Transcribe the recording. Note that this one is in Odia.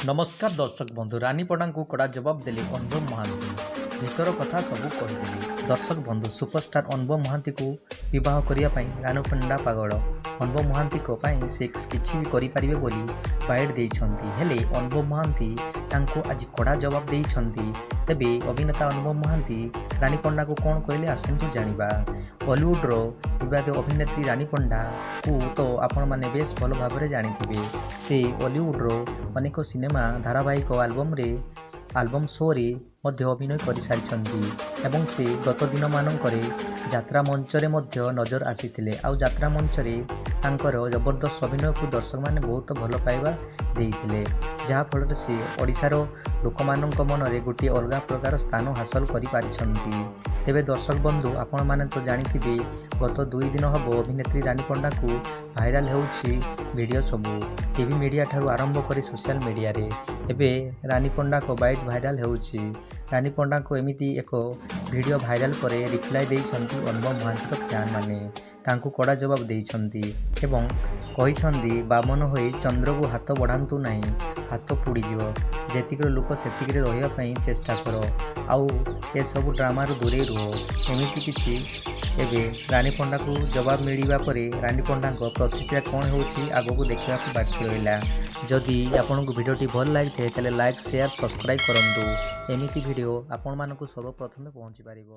ନମସ୍କାର ଦର୍ଶକ ବନ୍ଧୁ, ରାନୀ ପଣ୍ଡାଙ୍କୁ କଡ଼ା ଜବାବ ଦେଲେ ଅନୁଭବ ମହାନ୍ତି, ଭିତର କଥା ସବୁ କହିଦେଲେ। ଦର୍ଶକ ବନ୍ଧୁ, ସୁପରଷ୍ଟାର ଅନୁଭବ ମହାନ୍ତିଙ୍କୁ ବିବାହ କରିବା ପାଇଁ ରାନୀ ପଣ୍ଡା ପାଗଳ। ଅନୁଭବ ମହାନ୍ତିଙ୍କ ପାଇଁ ସେ କିଛି ବି କରିପାରିବେ ବୋଲି ବାଇଟ୍ ଦେଇଛନ୍ତି। ହେଲେ ଅନୁଭବ ମହାନ୍ତି ତାଙ୍କୁ ଆଜି କଡ଼ା ଜବାବ ଦେଇଛନ୍ତି। ତେବେ ଅଭିନେତା ଅନୁଭବ ମହାନ୍ତି ରାନୀ ପଣ୍ଡାଙ୍କୁ କ'ଣ କହିଲେ, ଆସନ୍ତୁ ଜାଣିବା। ଓଲିଉଡ଼ର ବିବାଦୀୟ ଅଭିନେତ୍ରୀ ରାନୀ ପଣ୍ଡାଙ୍କୁ ତ ଆପଣମାନେ ବେଶ୍ ଭଲ ଭାବରେ ଜାଣିଥିବେ। ସେ ଓଲିଉଡ଼ର ଅନେକ ସିନେମା, ଧାରାବାହିକ, ଆଲବମ୍, ଶୋରେ ମଧ୍ୟ ଅଭିନୟ କରିସାରିଛନ୍ତି ଏବଂ ସେ ଗତ ଦିନମାନଙ୍କରେ ଯାତ୍ରା ମଞ୍ଚରେ ମଧ୍ୟ ନଜର ଆସିଥିଲେ। ଆଉ ଯାତ୍ରା ମଞ୍ଚରେ ତାଙ୍କର ଜବରଦସ୍ତ ଅଭିନୟକୁ ଦର୍ଶକମାନେ ବହୁତ ଭଲ ପାଇବା ଦେଇଥିଲେ, ଯାହାଫଳରେ ସେ ଓଡ଼ିଶାର ଲୋକମାନଙ୍କ ମନରେ ଗୋଟିଏ ଅଲଗା ପ୍ରକାର ସ୍ଥାନ ହାସଲ କରିପାରିଛନ୍ତି। ତେବେ ଦର୍ଶକ ବନ୍ଧୁ, ଆପଣମାନେ ତ ଜାଣିଥିବେ, ଗତ 2 ଦିନ ହେବ ଅଭିନେତ୍ରୀ ରାନୀ ପଣ୍ଡାଙ୍କୁ ଭାଇରାଲ ହେଉଛି ଭିଡ଼ିଓ ସବୁ। ଟିଭି ମିଡ଼ିଆ ଠାରୁ ଆରମ୍ଭ କରି ସୋସିଆଲ ମିଡ଼ିଆରେ ଏବେ ରାନୀ ପଣ୍ଡାଙ୍କ ବାଇଟ୍ ଭାଇରାଲ ହେଉଛି। ରାନୀ ପଣ୍ଡାଙ୍କ ଏମିତି ଏକ ଭିଡ଼ିଓ ଭାଇରାଲ ପରେ ରିପ୍ଲାଏ ଦେଇଛନ୍ତି ଅନୁଭବ ମହାନ୍ତିଙ୍କ ଫ୍ୟାନ୍ମାନେ। ତାଙ୍କୁ କଡ଼ା ଜବାବ ଦେଇଛନ୍ତି ଏବଂ କହିଛନ୍ତି, "ବାମନ ହୋଇ ଚନ୍ଦ୍ରକୁ ହାତ ବଢ଼ାନ୍ତୁ ନାହିଁ, ହାତ ପୋଡ଼ିଯିବ। ଯେତିକିର ଲୋକ ସେତିକିରେ ରହିବା ପାଇଁ ଚେଷ୍ଟା କର, ଆଉ ଏସବୁ ଡ୍ରାମାରୁ ଦୂରେଇ ରୁହ।" ଏମିତି କିଛି ଏବେ ରାନୀ ପଣ୍ଡାକୁ ଜବାବ ମିଳିବା ପରେ ରାନୀ ପଣ୍ଡାଙ୍କ ପ୍ରତିକ୍ରିୟା କ'ଣ ହେଉଛି, ଆଗକୁ ଦେଖିବାକୁ ବାକି ରହିଲା। ଯଦି ଆପଣଙ୍କୁ ଭିଡ଼ିଓଟି ଭଲ ଲାଗିଥାଏ, ତାହେଲେ ଲାଇକ୍, ସେୟାର, ସବସ୍କ୍ରାଇବ୍ କରନ୍ତୁ। ଏମିତି ଭିଡ଼ିଓ ଆପଣମାନଙ୍କୁ ସର୍ବପ୍ରଥମେ ପହଞ୍ଚିପାରିବ।